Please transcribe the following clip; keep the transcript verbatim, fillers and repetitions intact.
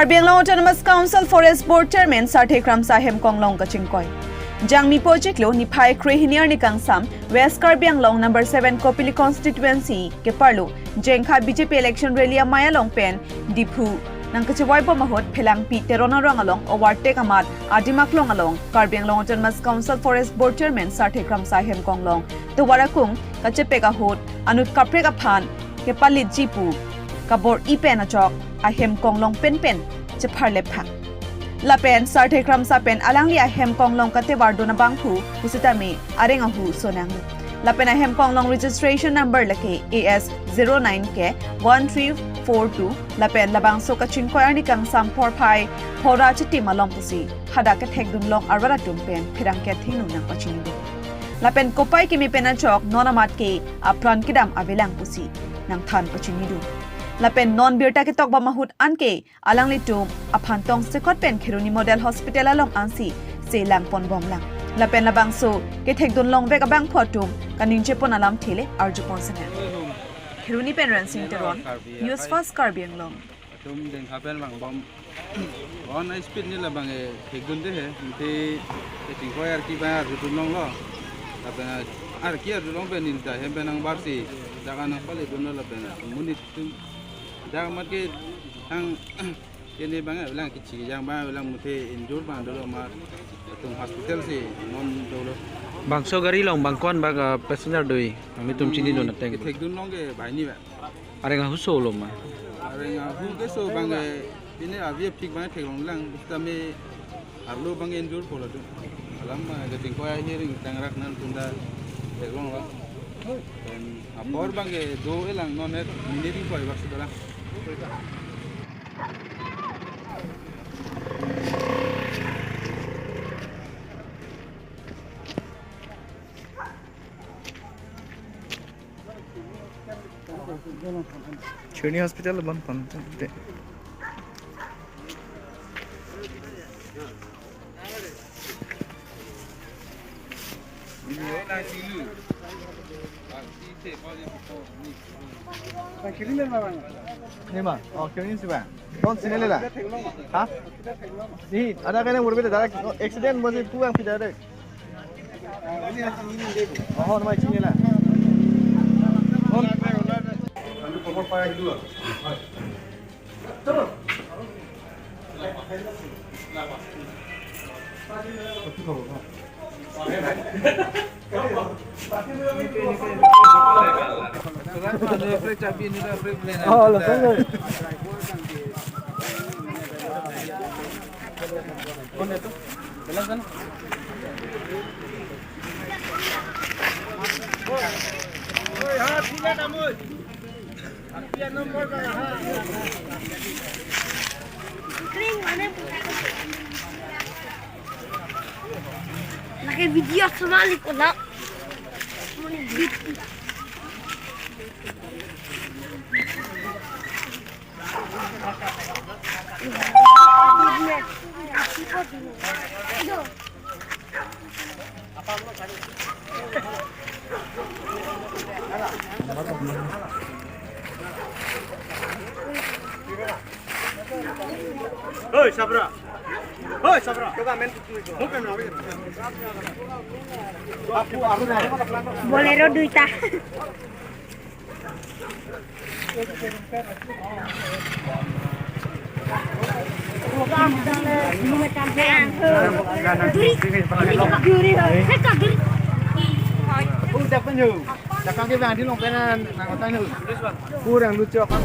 Karbi Anglong Autonomous Council Forest Board Chairman Sarthe Kramsa ahem konglong kachingkoi. Jangmi pochiklo niphai krehini arni kangsam West Karbi Anglong number seven Kopili constituency keparlo Jengkha B J P election rally amei along pen Diphu nangkachevoi bom ahut Phelangpi Teron arong along overtake amat adim aklong along Karbi Anglong Autonomous Council Forest Board Chairman Sarthe Kramsa ahem konglong tovar akung kachepek ahut anut kaprek aphan kepalitji pu kabor-i pen ajok ahem konglong penpen chepharlep thang. Lapen Sarthe Kramsa pen alangli ahem konglong katevardun abangphu pusitame areng ahu sonang. Lapen ahem konglong registration number lake A S zero nine K one three four two lapen labangso kachingkoi arni kangsam porphai phora chitim along pusi hadak kethekdun long arvar atum pen pherangke thengno nangpachinidun. Lapen kopai kimi pen ajok non amat ke apran kedam avelang pusi nangthan pachinidun. Lapen non birta ketok bom ahut anke alanglitum aphan tongsekot pen Kheroni Model Hospital along ansi selang pon bomlang. Lapen labangso kethekdun longvek abangphu atum kaningje pon alamthe le arju pon sena. Kheroni pen Rensing Teron, News Fast Karbi Anglong. Atum Jengkha pen vang bom. On speed ni labang e thekdunde he. Mate kachingkoi arki ba arjudun longlo. Lapen arki arjulong pen neli ta hem pen nangbarsi dak nangpalitdunlo lapen amonit atum dak amat ke thang kene bang avelang kichi jang bang avelang mate injure bang dolo amat atum hospital si non dolo. Bangso gari along bang ko-an bak, ah, passenger do-i? Nanglitum chinidun ateng. Kethekdun long ke banghini ba. Areng ahuso lo ma? Areng ahu keso bang ke pine avi apik bang theklonglang, sitame arlo bang injure po latum. Alam ma kachingkoi ahiring tangrak nangtum ta theklonglo. Pen apor bang ke do-elang non et minute ingkoi bak si dolang. Kheroni Hospital bang pon te. Ini ma, oh, Kheroni si ba. Ton sini lela. Ha? Di, ada kena murbit direct, oh, accident masih puang pi direct. Oh, nama chinila. Lagi video semali ko na. Hoi, Sabra. Hoi, Sabra. Bolero duita. Kurang lucu kan.